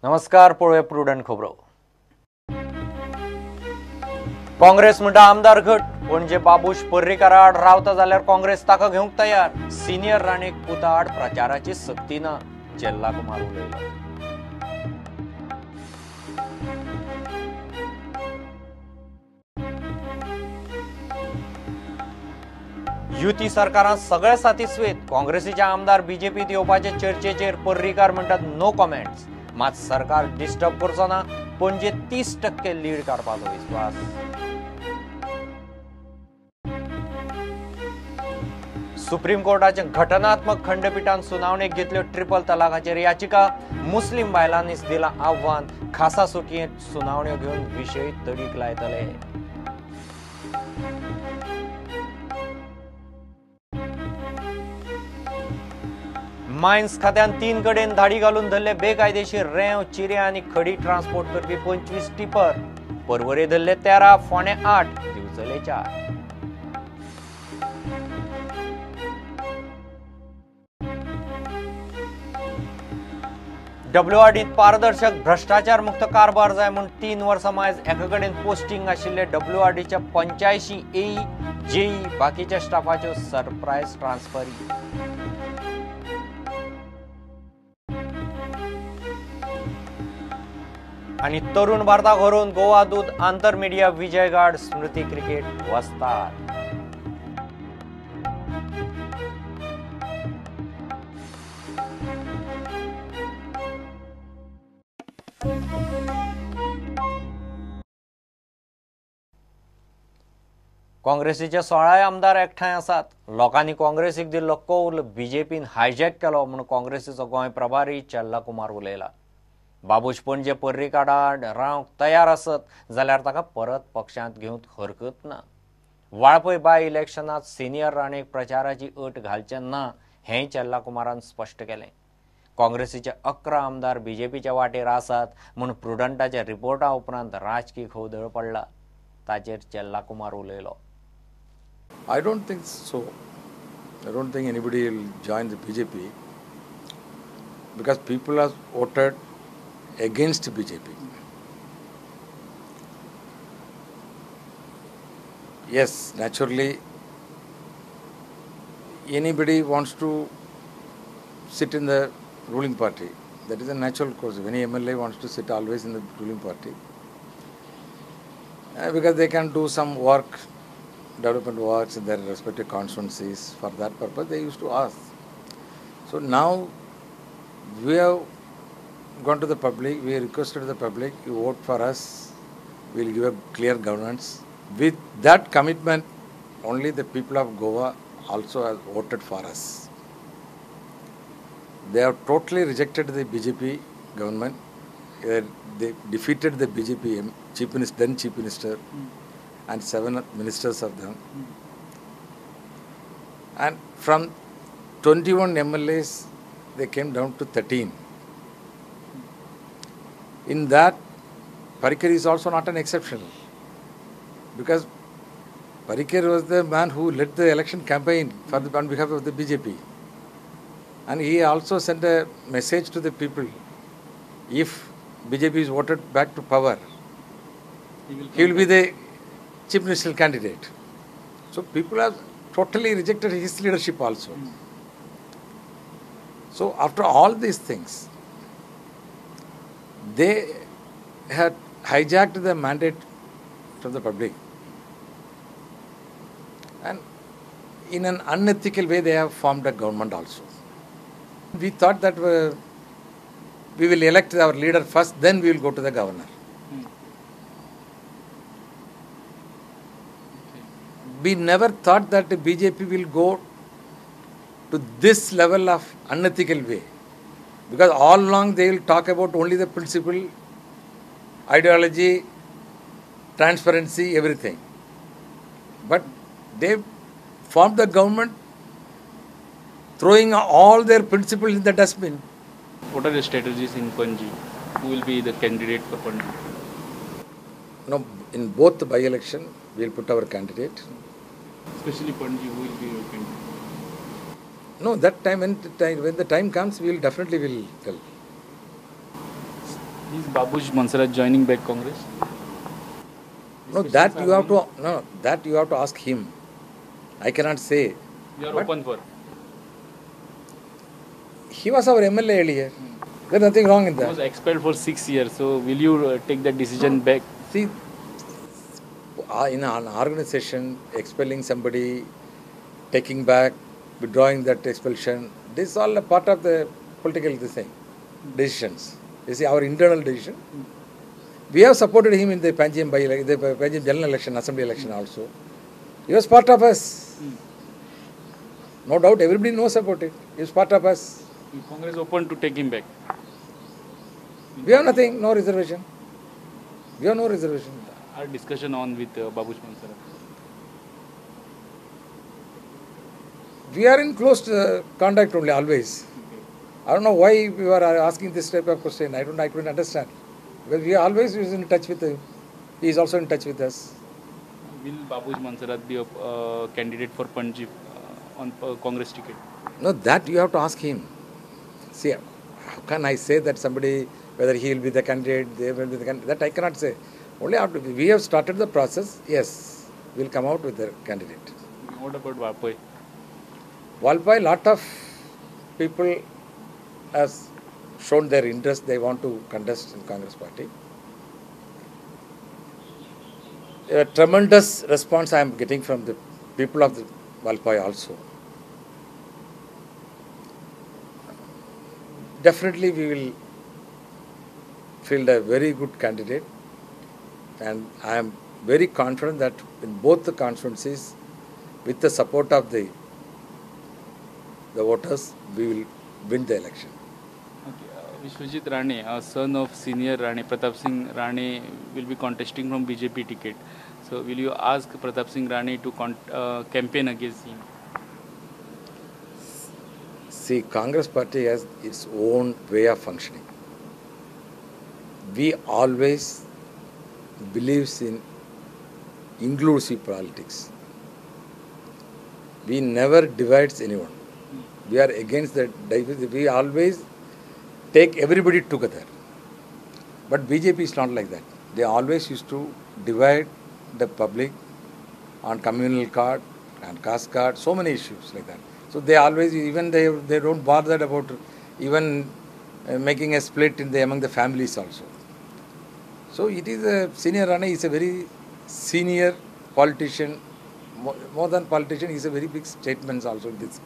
नमस्कार, पळोवया प्रुडंट खबरो. काँग्रेस म्हणटा आमदार घट, पणजे बाबूश पर्रीकारा आड रावता जाल्यार काँग्रेस ताका घेवंक तयार. सिनियर राणेक पुता आड प्रचाराची सक्ती ना, चेल्ला कुमार उलयलो. युती सरकारान सगळे साथी स्वेत, काँग्रेसीचे आमदार बीजेपीत येवपाचे चर्चेचेर पर्रीकार म्हणटात नो कॉमेंट्स. मात सरकार डिस्टर्ब करचो ना, पणजे 30% लीड काडपाचो विस्वास. सुप्रीम कोर्टाच्या घटनात्मक खंडपीठान सुनावणेक घेतल्यो ट्रिपल तलाकाचेर याचिका. मुस्लीम बायलांनीच दिलां आव्हान, खासा सुटयेंत सुनावण्यो घेवन विशय तडीक लायतले. मायन्स खात्यान 3 कडेन धाडी घालून धरले बेकायदेशीर रेंव, चिरे आनी खडी ट्रान्सपोर्ट करपी 25 टिपर. पर्वरे धरले 13, फोंडें 8, दिवचले 4. डब्ल्यूआरडीत पारदर्शक भ्रष्टाचार मुक्त कारभार जाय म्हूण 3 वर्सां मायज एका कडेन पोस्टिंग आशिल्ले डब्ल्यूआरडीच्या 85 एई, जेई बाकीच्या स्टाफाच्यो सरप्रायज ट्रान्सफरी. आनी तरुण भारताक हरोवन गोवा दूद आंतरमिडिया विजयगाड स्मृती क्रिकेट वस्ताद. काँग्रेसीचे 16 आमदार एकठांय आसात. लोकांनी काँग्रेसीक दिल्लो कौल बीजेपीन हायजॅक केलो म्हूण काँग्रेसीचो गोंय प्रभारी चेल्ला कुमार उलयला. बाबूश पणजे पर्रीकारा आड रावंक तयार आसत जाल्यार ताका परत पक्षांत घेवंक हरकत ना. वाळपय बाय इलेक्शनांत सिनियर राणेक प्रचाराची अट घालचे ना हेंय चेल्ला कुमारान स्पश्ट केलें. काँग्रेसीचे 11 आमदार बीजेपीच्या वाटेर आसात म्हूण प्रुडंटाच्या रिपोर्टा उपरांत राजकी खवदळ पडला. ताचेर चेल्ला कुमार उलयलो. I don't think so. I don't think anybody will join the BJP because people have voted against BJP. Yes, naturally, anybody wants to sit in the ruling party. That is a natural course. Any MLA wants to sit always in the ruling party because they can do some work, development works in their respective constituencies. For that purpose, they used to ask. So now we have gone to the public, we requested the public, you vote for us, we will give a clear governance. With that commitment, only the people of Goa also have voted for us. They have totally rejected the BJP government. They defeated the BJP chief minister, then chief minister, and 7 ministers of them. And from 21 MLAs, they came down to 13. In that, Parrikar is also not an exception, because Parrikar was the man who led the election campaign for the, on behalf of the BJP. And he also sent a message to the people, if BJP is voted back to power, he will be the chief ministerial candidate. So people have totally rejected his leadership also. So after all these things, they had hijacked the mandate from the public. And in an unethical way, they have formed a government also. We thought that we will elect our leader first, then we will go to the governor. Okay. We never thought that the BJP will go to this level of unethical way. Because all along they will talk about only the principle, ideology, transparency, everything. But they formed the government throwing all their principles in the dustbin. What are the strategies in Panaji? Who will be the candidate for Panaji? No, in both the by-election, we will put our candidate. Especially Panaji, who will be your candidate? No, that time when the time comes, we will definitely will tell. Is Babush Monserrate joining back Congress? No, that you have to no, that you have to ask him. I cannot say. You are open for. He was our MLA earlier. There is nothing wrong in that. He was expelled for 6 years. So will you take that decision back? See, in an organization, expelling somebody, taking back, withdrawing that expulsion, this is all a part of the political this thing, decisions. You see, our internal decision. We have supported him in the Panjim by the Panjim general election, assembly election also. He was part of us. No doubt, everybody knows about it. He was part of us. Congress open to take him back? We have nothing, no reservation. We have no reservation. Our discussion on with Babush Monserrate. We are in close contact only always. Okay. I don't know why we are asking this type of question. I couldn't understand. Because we are always in touch with him. He is also in touch with us. Will Babush Monserrate be a candidate for Panjim on Congress ticket? No, that you have to ask him. See, how can I say that somebody, whether he will be the candidate, they will be the candidate, that I cannot say. Only after we have started the process, yes, we will come out with the candidate. What about Valpoi? Valpoi, lot of people has shown their interest, they want to contest in Congress party. A tremendous response I am getting from the people of the Valpoi also. Definitely we will field a very good candidate, and I am very confident that in both the constituencies, with the support of the voters, we will win the election. Okay. Vishwajit Rane, son of senior Rane, Pratap Singh Rane, will be contesting from BJP ticket. So will you ask Pratap Singh Rane to campaign against him? See, Congress party has its own way of functioning. We always believes in inclusive politics. We never divides anyone. We are against the division. We always take everybody together. But BJP is not like that. They always used to divide the public on communal card and caste card, so many issues like that. So they always, even they don't bother about even making a split in the among the families also. So it is a senior Rane is a very senior politician, more than politician, he is a very big statement also in this.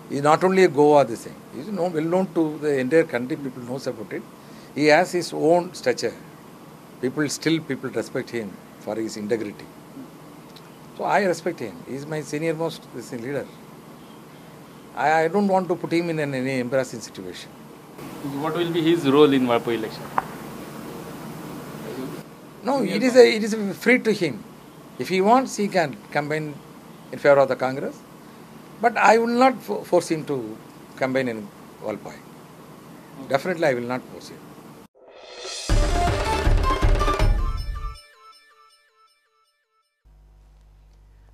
He is not only a Goa this thing, he is known, well known to the entire country, people knows about it. He has his own stature. People respect him for his integrity. So I respect him. He is my senior most leader. I don't want to put him in any embarrassing situation. What will be his role in Valpoi election? No, it is free to him. If he wants, he can campaign in favor of the Congress. But I will not force him to campaign in Valpoi. Okay. Definitely, I will not force him.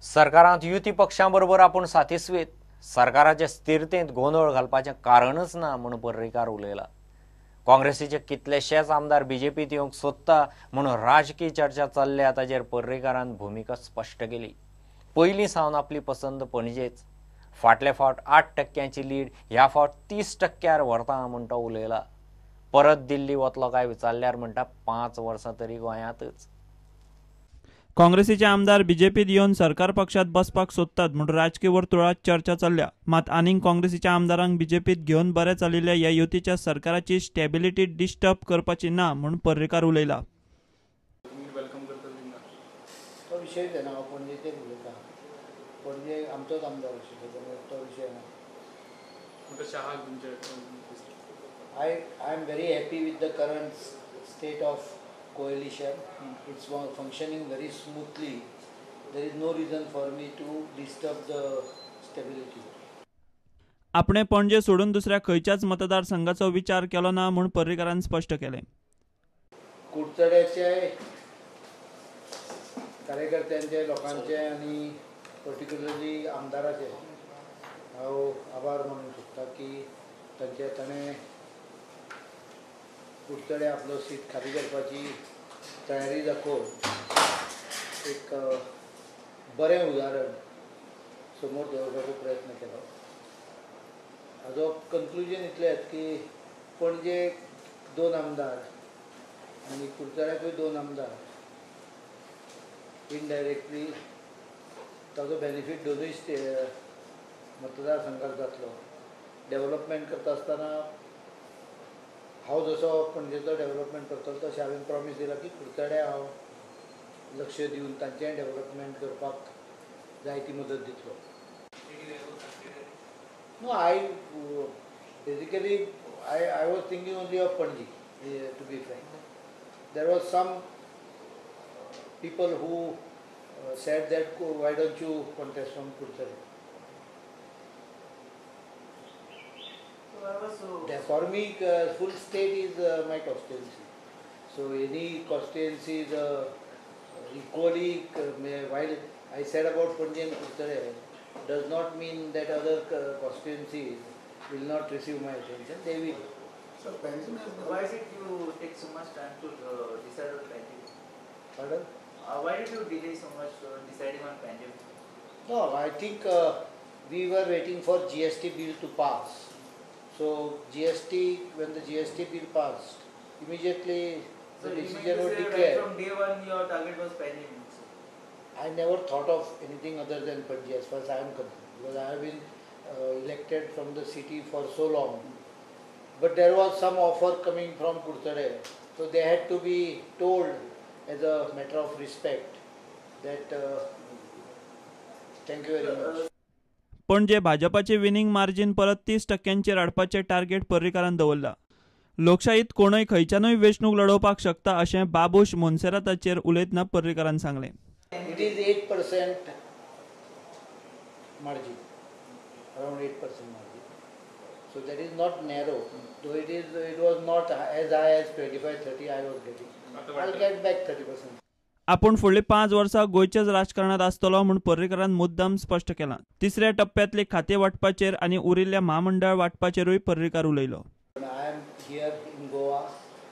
सरकारांत युती पक्षां बरोबर आपूण सातिस्वेत सरकाराचे स्थिरतेंत गोंदळ घालपाचें कारणच ना म्हूण पर्रीकार उलयला. काँग्रेसीचे कितलेशेच आमदार बीजेपीत येवंक सोदता म्हूण राजकीय चर्चा चल्ल्या ताचेर पर्रीकारान भुमिका स्पश्ट केली. पयलीं सावन आपली पसंत पणजेच. फाटले फावट 8% लीड ह्या फावट 30% व्हरता म्हूण तो उलयला. परत दिल्ली वतलो काय विचारल्यार म्हणटा 5 वर्सां तरी गोंयांतच. काँग्रेसीचे आमदार बीजेपीत येवन सरकार पक्षात बसपाक सोदतात म्हूण राजकीय वर्तुळात चर्चा चल्ल्या. मात आनीक काँग्रेसीच्या आमदारांक बीजेपीत घेवन बरें चलिल्ल्या ह्या युतीच्या सरकाराची स्टेबिलिटी डिस्टर्ब करपाची ना म्हूण पर्रीकार उलयला. तो विशय ना, हांव पणजेचेर उलयता. पणजे आमचोच आमदार आशिल्लो, तो विशय ना. I am very happy with the current state of coalition. It's functioning very smoothly. There is no reason for me to disturb the stability. आपणे पणजे सोडून दुसऱ्या खंयच्याच मतदारसंघाचो विचार केलो ना म्हूण पर्रीकारान स्पश्ट केलें. कुडचड्याचे कार्यकर्त्यांचे, लोकांचे आनी पर्टिक्युलरली आमदाराचे हांव आभार मानूंक सोदता की तांचे ताणें कुडचडे आपलो सीट खाली करपाची तयारी दाखोवन एक बरें उदाहरण समोर दवरपाचो प्रयत्न केलो. हाजो कन्क्लुजन इतलेंच की पणजे 2 आमदार आनी कुडचड्याकूय 2 आमदार इनडायरेक्टली ताजो बेनिफीट दोनूय मतदारसंघाक जातलो. डेव्हलपमेंट करता आसतना हांव जसो पणजेचो डेव्हलपमेंट करतलो तशें हांवें प्रॉमीस दिलां की कुडचड्या हांव लक्ष दिवन तांचें डेव्हलपमेंट करपाक जाय ती मदत दितलो. No, I basically I was thinking only of Panaji, to be frank. There was some people who said that why don't you contest from Curchorem. For me, full state is my constituency. So any constituency is equally, while I said about Panaji and Curchorem, does not mean that other constituencies will not receive my attention. They will. So Panjim has why did you take so much time to decide on Panjim? Pardon? Why did you delay so much deciding on Panjim? No, I think we were waiting for GST bill to pass. So GST, when the GST bill passed, immediately the decision was declared. Right from day one, your target was Panjim. I never thought of anything other than Panaji as far as I am concerned, because I have been elected from the city for so long. But there was some offer coming from Curchorem, so they had to be told as a matter of respect that thank you very much. Panaji भाजपाचे winning margin परत 30% हाडपाचें target पर्रीकारान दवरला. लोकशाहीत कोणूय खंयच्यानूय वेंचणूक लढोवपाक शकता अशें बाबूश मोन्सेराताचेर उलयतना पर्रीकारान सांगलें. It is 8% margin, around 8% margin. So that is not narrow, though it was not as high as 25-30 I was getting. I'll get back 30%. आपूण फुडली 5 वर्सां गोंयच्याच राजकारणांत आसतलो म्हूण पर्रीकारान मुद्दाम स्पश्ट केलां. तिसऱ्या टप्प्यांतले खातें वांटपाचेर आनी उरिल्ल्या म्हामंडळ वांटपाचेरूय पर्रीकार उलयलो. I am here in Goa.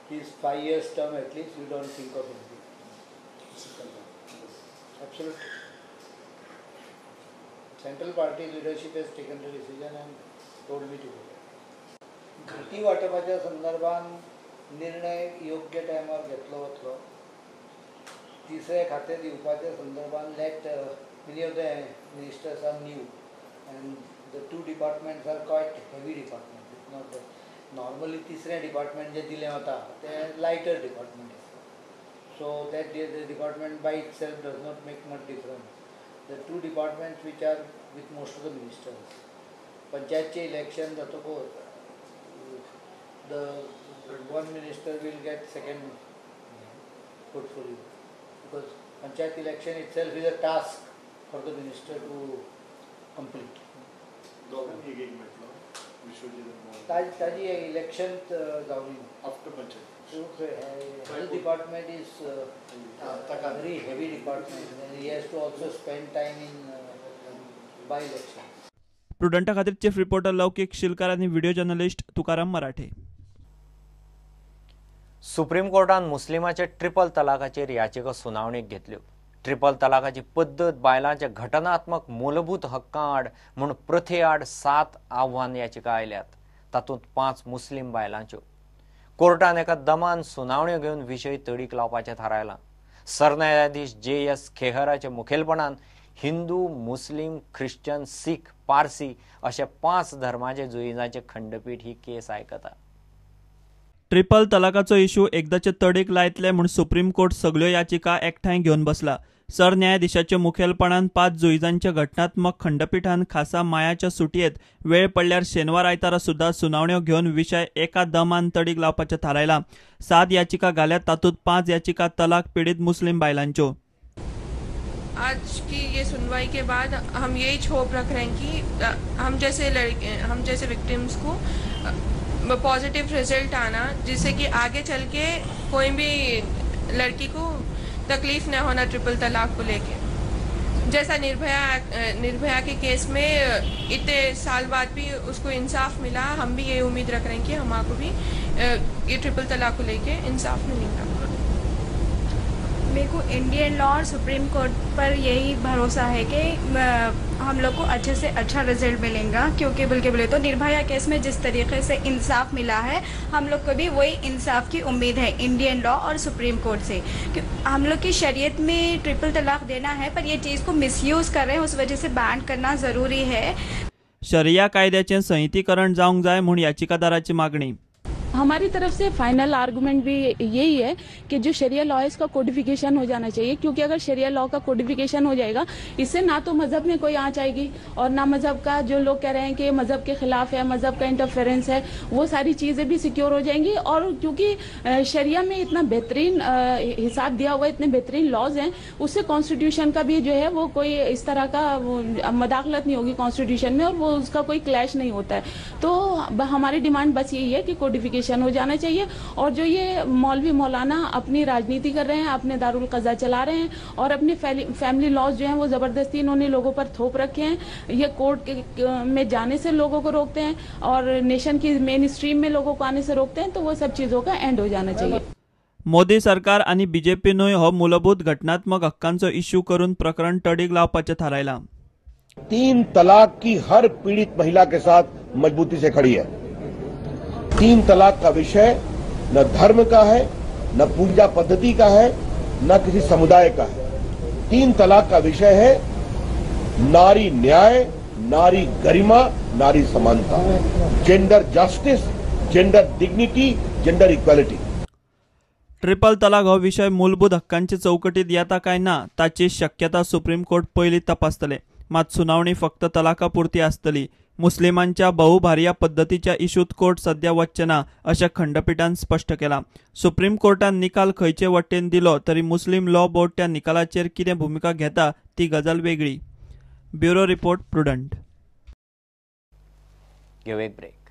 His 5 years term at least, you don't think of anything. Absolutely. Central party leadership has taken the decision and told me to go. खाती वाटपाच्या संदर्भात निर्णय योग्य टायमार घेतलो वतलो. तिसरें खातें दिवपाच्या संदर्भात let many of the ministers are new and the 2 departments are quite heavy department. It's not that normally तिसरें डिपार्टमेंट जें दिलें वता तें लायटर डिपार्टमेंट आसता. So that the department by itself does not make much difference. The 2 departments which are with most of the ministers. पंचायतचे election जातकूच the one minister will get second portfolio, because panchayat election itself is a task for the minister to complete. ताजी election जावनी after panchayat. Health department is very heavy department and he has to also spend time in by election. प्रुडंटा खातीर chief reporter लौकिक शिलकार आनी video journalist Tukaram Marathe. Supreme कोर्टान मुस्लिमाचे triple तलाकाचेर याचिका सुनावणीक घेतल्यो. ट्रिपल तलाकाची पद्दत बायलांच्या घटनात्मक मूलभूत हक्कां आड म्हूण प्रथे आड 7 आव्हान याचिका आयल्यात, तातूंत 5 मुस्लीम बायलांच्यो. कोर्टान एका दमान सुनावण्यो घेवन विशय तडीक लावपाचें थारायलां. सरन्यायाधीश जे एस खेहराच्या मुखेलपणान हिंदू, मुस्लीम, ख्रिश्चन, सीख, पारसी अशा 5 धर्माचे जुईजांचे खंडपीठ ही केस आयकता. ट्रिपल तलाकाचो इश्यू एकदाचे तडीक लायतले म्हूण सुप्रीम कोर्ट सगल्यो याचिका एकठांय घेवन बसला. सरन्यायाधीशाच्या मुखेलपणान 5 जुईजांच्या घटनात्मक खंडपीठान खासा मायाच्या सुटयेत वेळ पडल्यार शेनवार आयतारा सुद्धा सुनावण्यो घेवन विशय एका दमान तडीक लावपाचें थारायलां. 7 याचिका घाल्यात, तातूंत 5 याचिका तलाक पीडित मुस्लीम बायलांच्यो. आज की ये सुनवाई के बाद हम यही होप रख रहे हैं कि हम जैसे विक्टिम्स को पॉजिटिव रिजल्ट आना, जिससे कि आगे चल के कोई भी लड़की को तकलीफ न होना ट्रिपल तलाक को लेके। जैसा निर्भया के केस में इतने साल बाद भी उसको इंसाफ मिला, हम भी ये उम्मीद रख रहे हैं कि हमारे भी ये ट्रिपल तलाक को लेके इंसाफ मिलेगा। मेरे को इंडियन लॉ और सुप्रीम कोर्ट पर यही भरोसा है कि हम लोग को अच्छे से अच्छा रिजल्ट मिलेगा, क्योंकि बल्कि बोले तो निर्भया केस में जिस तरीके से इंसाफ मिला है, हम लोग को भी वही इंसाफ की उम्मीद है इंडियन लॉ और सुप्रीम कोर्ट से। हम लोग की शरीयत में ट्रिपल तलाक देना है, पर ये चीज़ को मिसयूज़ कर रहे हैं, उस वजह से बैन करना ज़रूरी है। शरिया कायद्याचें संहितीकरण जावंक जाय म्हूण याचिकादाराची मागणी। हमारी तरफ से फाइनल आर्गुमेंट भी यही है कि जो शरिया लॉ है इसका कोडिफिकेशन हो जाना चाहिए, क्योंकि अगर शरिया लॉ का कोडिफिकेशन हो जाएगा इससे ना तो मजहब में कोई आंच आएगी और ना मजहब का जो लोग कह रहे हैं कि मजहब के खिलाफ है, मजहब का इंटरफेरेंस है, वो सारी चीज़ें भी सिक्योर हो जाएंगी। और क्योंकि शरिया में इतना बेहतरीन हिसाब दिया हुआ है, इतने बेहतरीन लॉज हैं, उससे कॉन्स्टिट्यूशन का भी जो है वो कोई इस तरह का मदाखलत नहीं होगी कॉन्स्टिट्यूशन में और वो उसका कोई क्लैश नहीं होता है। तो हमारी डिमांड बस यही है कि कोडिफिकेशन हो जाना चाहिए। और जो ये मौलवी मौलाना अपनी राजनीति कर रहे हैं, अपने दारुल कज़ा चला रहे हैं और अपने फैमिली लॉज जो हैं वो ज़बरदस्ती इन्होंने लोगों पर थोप रखे हैं, ये कोर्ट में जाने से लोगों को रोकते हैं और नेशन की मेन स्ट्रीम में लोगों को आने से रोकते हैं, तो वो सब चीज़ों का एंड हो जाना चाहिए। मोदी सरकार आनी बीजेपीनूय हो मूलभूत घटनात्मक हक्कांचो इश्यू करून प्रकरण तडीक लावपाचें थारायलां। 3 तलाक की हर पीड़ित महिला के साथ मजबूती से खड़ी है। 3 तलाक का विषय न धर्म का है, न पूजा पद्धति का है, न किसी समुदाय का है। 3 तलाक का विषय है नारी न्याय, नारी गरिमा, नारी समानता, gender justice, gender dignity, gender equality. Triple तलाक हो विषय मूलभूत हक्कांचे चौकटीत येता काय ना ताची शक्यता सुप्रीम कोर्ट पयलीं तपासतले, मात सुनावणी फक्त तलाका पुरती आसतली। मुस्लिमांच्या बहुभार्या पद्दतीच्या इशूत कोर्ट सध्या वचचें ना अशें खंडपीठान स्पश्ट केलां। सुप्रीम कोर्टान निकाल खंयचे वटेन दिलो तरी मुस्लिम लॉ बोर्ड त्या निकालाचेर कितें भुमिका घेता ती गजाल वेगळी। Bureau report, Prudent. घेवया एक ब्रेक।